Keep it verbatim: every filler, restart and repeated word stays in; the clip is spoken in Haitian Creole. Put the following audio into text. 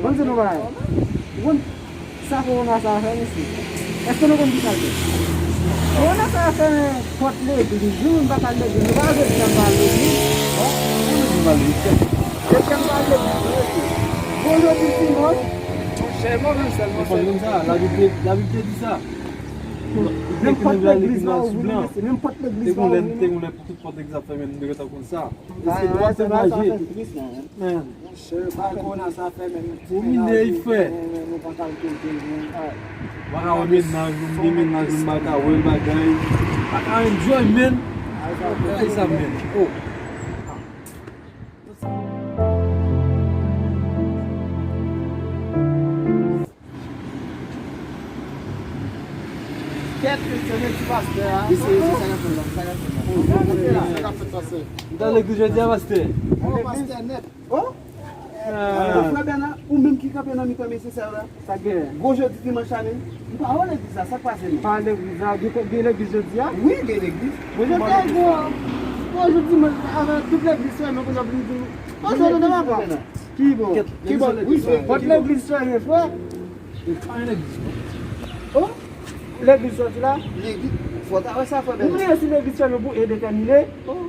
Ban m di nou bagay. Ou konn sa kowona sa a fè, mesye? Èske nou konn ki sa l fè? Kowona sa a fèmen pòt legliz. Nou menm pa ka al legliz. Nou pa vle di n pa al legliz. Bon, nou di n pa al legliz. Èske n pa al legliz, mesye? Bon, jodi dimanch. Monchè, mwen menm sèlman, sèlman. Konn sa, Labib te, Labib te di sa. Nenpòt legliz la ouvri, mesye, nenpòt legliz la ouvri. Te gon lè, te gon lè pou tout pòt legliz ap fèmen, nou te gentan konn sa. Èske nou ap fè mwaje? Men. Monchè, bagay kowona sa fè, men, ti mennaj yo, men, men, nou pa ka al kote, men. Ou pa ka wè mennaj, ou gen mennaj, ou pa ka wè bagay. Pa ka enjoy, men. Bagay sa, men. Oh. Kèt, se ti pastè a. Li se, se sa k ap fèt la, sa k ap fèt la. Sa k ap fèt, pastè? M t al legliz jodi a, pastè. Oh, pastè nèt. Oh! Ah. Frè Bèna, ou menm ki kanpe nan mitan mesye sa yo la? Sa gen? Gwo jodi dimanch la, men. M pa wè legliz la, sa k pase, non? Pa legliz la, gen, gen legliz jodi a? Wi, gen legliz. Bon, jodi a, gwo, gwo jodi dimanch, avè tout legliz fèmen, kounye a vin di nou. Pastè, tande papa. Ki bò? Ki bò legliz la? Pòt legliz fèmen, frè. Pa gen legliz, non. Oh? Legliz sòti la? Legliz, fò ta wè sa, frè Bèna. Ou bliye si legliz fèmen pou endetèmine? Oh.